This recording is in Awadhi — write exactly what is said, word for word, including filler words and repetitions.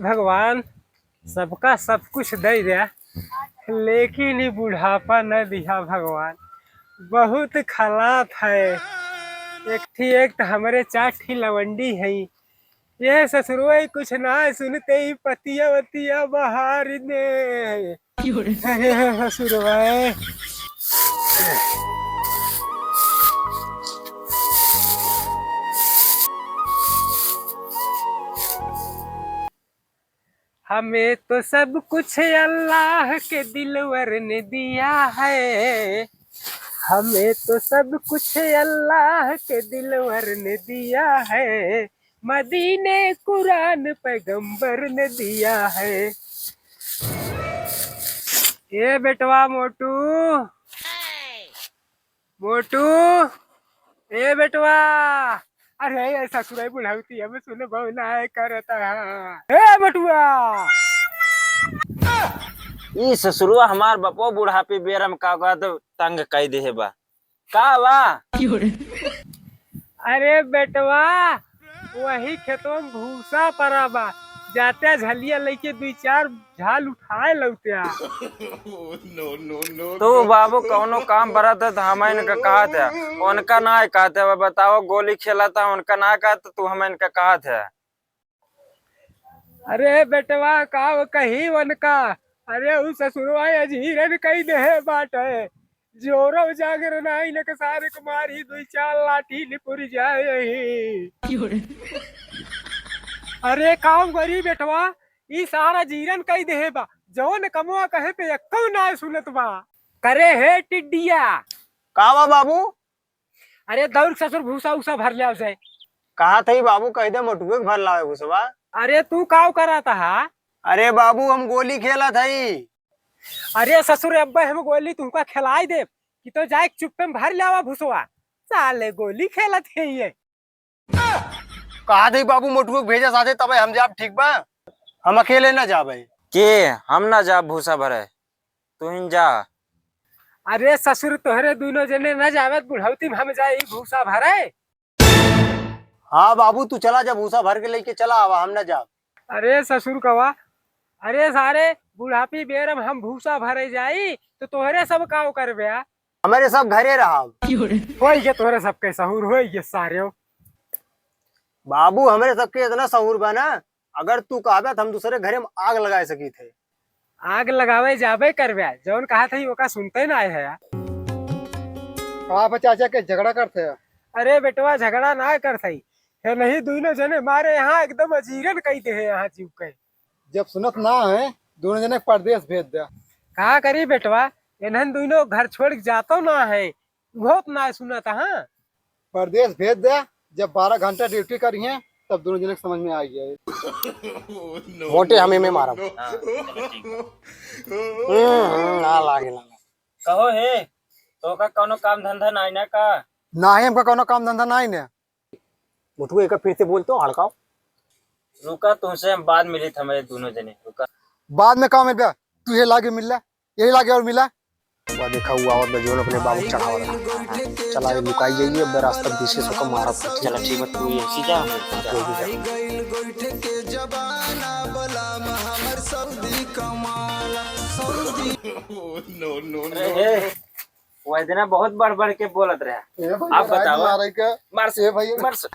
भगवान सबका सब कुछ दे द्या, लेकिन ई बुढ़ापा न दिहा भगवान, बहुत खलात है। एक ठी, एक त हमरे चार ठी लवंडी है, ये ससुरवा ही कुछ ना सुनते ही पतिया वतिया बहार दे। अरे ससुरवा। हमें तो सब कुछ अल्लाह के दिलवर ने दिया है, हमें तो सब कुछ अल्लाह के दिलवर ने दिया है, मदीने कुरान पैगंबर ने दिया है। ए बेटवा मोटू, मोटू, ए बेटवा, अरे ए ससुराई बुढ़ौती अब सुन बहु ना करता है। ए बेटुआ, ई ससुरवा हमार बपो बुढ़ापी बेरम का गद तंग कई देहे बा। का बा? अरे बेटवा, वही खेतवा में भूसा परा बा, जात्या झलिया लइके दुई चार झाल उठाए लौत्या। तू बाबू कौनो काम बरत है त हम इनका कहत है, उनका ना कहत है। बताओ, गोली खेलत है उनका ना कहत, तू हम इनका कहत है। अरे बेटवा, का वो कही उनका? अरे उ ससुरवा अजीरन कई देहे बाटे। जोरो जागर नाई न के सारे को मारी दुई चार लाठी लिपुर जाए यही। अरे काम करी बेटवा, ई सारा जीरन कई देहे बा, जौन कमवा कहे पे एक्को ना सुनत बा। करे हे टिड्डिया। का बा बाबू? अरे दौड़ ससुर भूसा उसा भर ले जाए। कहा थई बाबू, कह दे मोटुए के भर लावे भूसवा। अरे तू काव करा था? अरे बाबू हम गोली खेला थई। अरे ससुर अब्बे हम गोली तुमका खिलाई दे कि तो जाए चुप्पे में भर लावा भूसवा। साले गोली खेलत है ये। कहा थई बाबू मोटुए के भेजा साथे तबे हम जाब, ठीक बा? हम अकेले ना जाबे। के? हम ना जाब भूसा भरे, तू ही जा। अरे ससुर, तोहरे दुनो जने न जावे त बुढ़ौती में हम जाई भूसा भरे। हाँ बाबू, तू चला जा, भूसा भर के लेके चला आवा, हम न जाब। अरे ससुर कवा, अरे सारे बुढ़ापी बेर में हम भूसा भरे जाई तो तोहरे सब काव करबे आ? हमरे सब घरे रहब। होई गे तोहरे सब के सहूर, होई गे सारे। बाबू, हमरे सबके इतना सहूर बा ना, अगर तू कहबे त हम दूसरे घरे में आग लगाए सकी थे। आग लगावे जाबे करबे, जौन कहा थई ओका सुनते ना आए है। आप चाचा के झगड़ा करते हैं? अरे बेटवा, झगड़ा ना करत हई, हे नहीं, दुइनो जने मारे यहाँ एकदम अजीरन कई दे है यहाँ जीव के। जब सुनत ना है, दुइनो जने परदेस भेज दे। का करी बेटवा, इन्हन दुइनो घर छोड़ के जातो ना है, उहो त ना सुनत, हाँ। परदेस भेज दे, जब बारह घंटा ड्यूटी करिहें, तब दुइनो जने के समझ में आ गया। मोटे हमें में मारब। हाँ, चलो ठीक बा। हम्म, हम्म, ना लागे, ना लागे। कहो हे, तोका कौनो काम धंधा नाई ना का? नाहीं, हमका कौनो काम धंधा नाई ने। मोटू, एक फिर से बोल तो, हड़काओ। रुका, तुमसे हम बाद मिली था, हमारे दुइनो जने, रुका। बाद में का मिलबे? तू ये लागे मिल ले, यही लागे और मिला। वो देखा हुआ और जोन अपने बाबू चढ़ावा रहा। चला, ये लुकाई जाइए, अब रास्ता पीछे से होकर मारा पड़ता। चला, ठीक है, तू ये सीधा, हम ये सीधा। ये भी जा। अरे, हे, वो इतना बहुत बढ़ बढ़ के बोलत रहा। ए भैया, आप बताओ। मारे का? मार से, ए भैया। मार से।